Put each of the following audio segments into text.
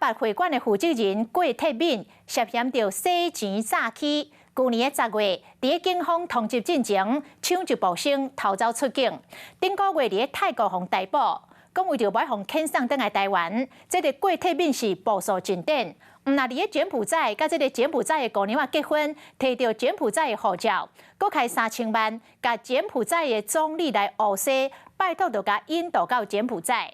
北會館的負責人郭鐵敏涉嫌著洗錢詐欺，舊年的10月，佇咧警方通緝進前，搶一步生逃走出境。頂個月佇咧泰國予逮捕，講為著無愛予遣送轉來台灣，這个郭鐵敏是步數進展。毋若佇咧柬埔寨，佮這个柬埔寨的姑娘仔結婚，提著柬埔寨的護照，閣開3000萬，共柬埔寨的總理來物色，拜託著共引渡到柬埔寨。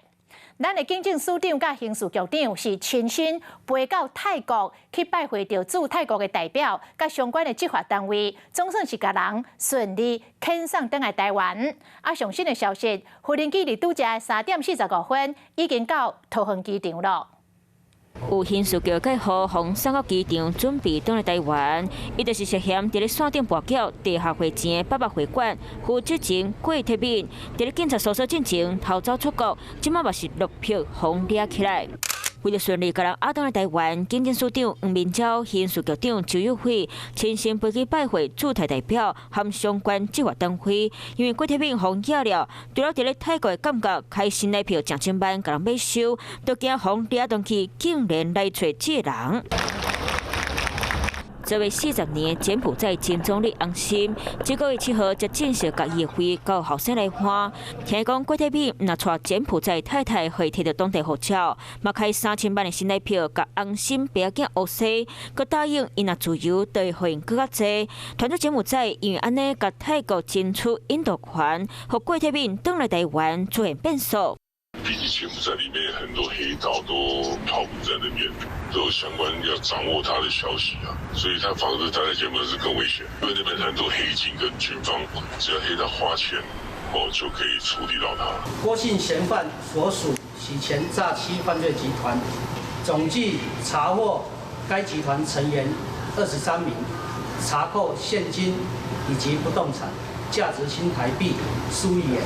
咱的警政署長佮刑事局長是親身飛到泰國去拜會著駐泰國的代表，佮相關的執法單位，總算是共人順利遣送轉來台灣。啊，上新的消息，無人機佇拄才3點45分已經到桃園機場了。有刑事局計劃予送到機場，準備轉來台灣。伊就是涉嫌佇咧線頂跋筊、地下匯錢的八百會館負責人郭鐵敏，佇咧警察搜索進前逃走出國，這馬嘛是陸續予掠起來。為著順利共人押轉來台灣，警政署長黃明昭、刑事局長邱有輝親身飛去拜會駐泰代表和相關執法單位，因為郭鐵敏予抓了，除了佇咧泰國的感覺開新來票成千萬共人買收，都驚予掠轉去，竟然來揣這个人。這位40年柬埔寨前總理洪森，這个月7號才正式共伊的會交後生來看。聽講郭台銘毋若帶柬埔寨太太予伊提著當地護照，嘛開3000萬的新來票，共洪森爸仔囝學西，閣答應伊若自由，就會予𪜶閣較濟。傳出柬埔寨因為按呢，共泰國爭取引渡權，予郭台銘轉來台灣出現變數。畢竟柬埔寨裡面很多黑道都跑在那邊，都有相關要掌握他的消息啊，所以他反而待在柬埔寨是更危險，因為那邊很多黑金跟軍方，只要黑道花錢，哦就可以處理到他。郭姓嫌犯所屬洗錢詐欺犯罪集團，總計查獲該集團成員23名，查扣現金以及不動產，價值新台幣數億元。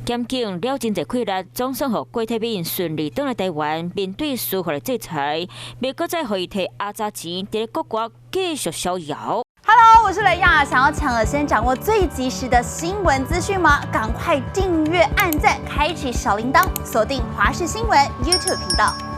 檢警了真濟氣力，總算予郭台銘順利轉來台灣，面對司法的制裁，袂閣再予伊提阿雜錢，佇咧各國繼續逍遙。 Hello，我是雷亞，想要搶先掌握最及時的新聞資訊嗎？趕快訂閱、按讚、開啟小鈴鐺，鎖定華視新聞 YouTube 頻道。